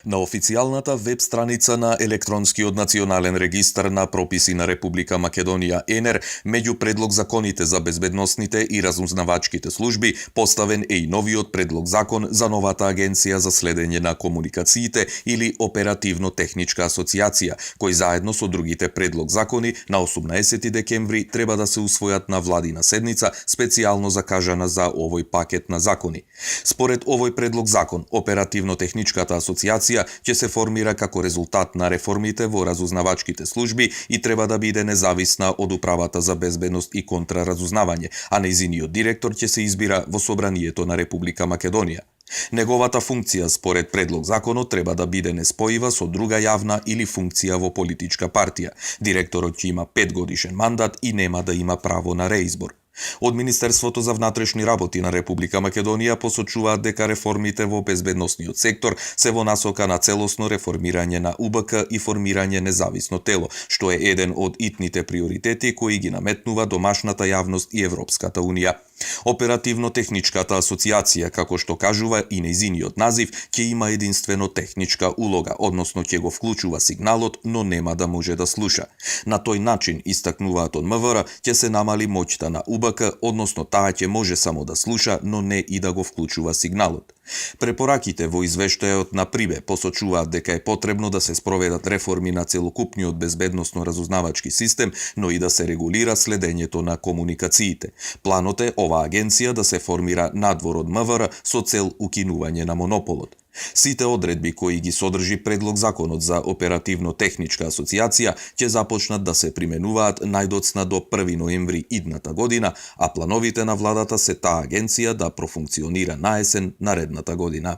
На официјалната веб страница на електронскиот национален регистар на прописи на Република Македонија ЕНЕР, меѓу предлог законите за безбедносните и разузнавачките служби, поставен е и новиот предлог закон за новата агенција за следење на комуникациите или оперативно-техничка асоциација, кој заедно со другите предлог закони на 18 декември треба да се усвојат на владина седница, специјално закажана за овој пакет на закони. Според овој предлог закон, оперативно-техничката асоциација ќе се формира како резултат на реформите во разузнавачките служби и треба да биде независна од Управата за безбедност и контраразузнавање, а нејзиниот директор ќе се избира во Собранието на Република Македонија. Неговата функција според предлог законот треба да биде неспојива со друга јавна или функција во политичка партија. Директорот ќе има 5-годишен мандат и нема да има право на реизбор. Од Министерството за внатрешни работи на Република Македонија посочуваат дека реформите во безбедносниот сектор се во насока на целосно реформирање на УБК и формирање независно тело, што е еден од итните приоритети кои ги наметнува домашната јавност и Европската Унија. Оперативно-техничката асоциација, како што кажува и нејзиниот назив, ќе има единствено техничка улога, односно ќе го вклучува сигналот, но нема да може да слуша. На тој начин, истакнуваат од МВР, ќе се намали моќта на УБК, односно таа ќе може само да слуша, но не и да го вклучува сигналот. Препораките во извештајот на Прибе посочуваат дека е потребно да се спроведат реформи на целокупниот безбедносно-разузнавачки систем, но и да се регулира следењето на комуникациите. Планот е оваа агенција да се формира надвор од МВР со цел укинување на монополот. Сите одредби кои ги содржи предлог законот за оперативно-техничка асоциација ќе започнат да се применуваат најдоцна до 1 ноември идната година, а плановите на владата се таа агенција да профункционира на есен наредната година.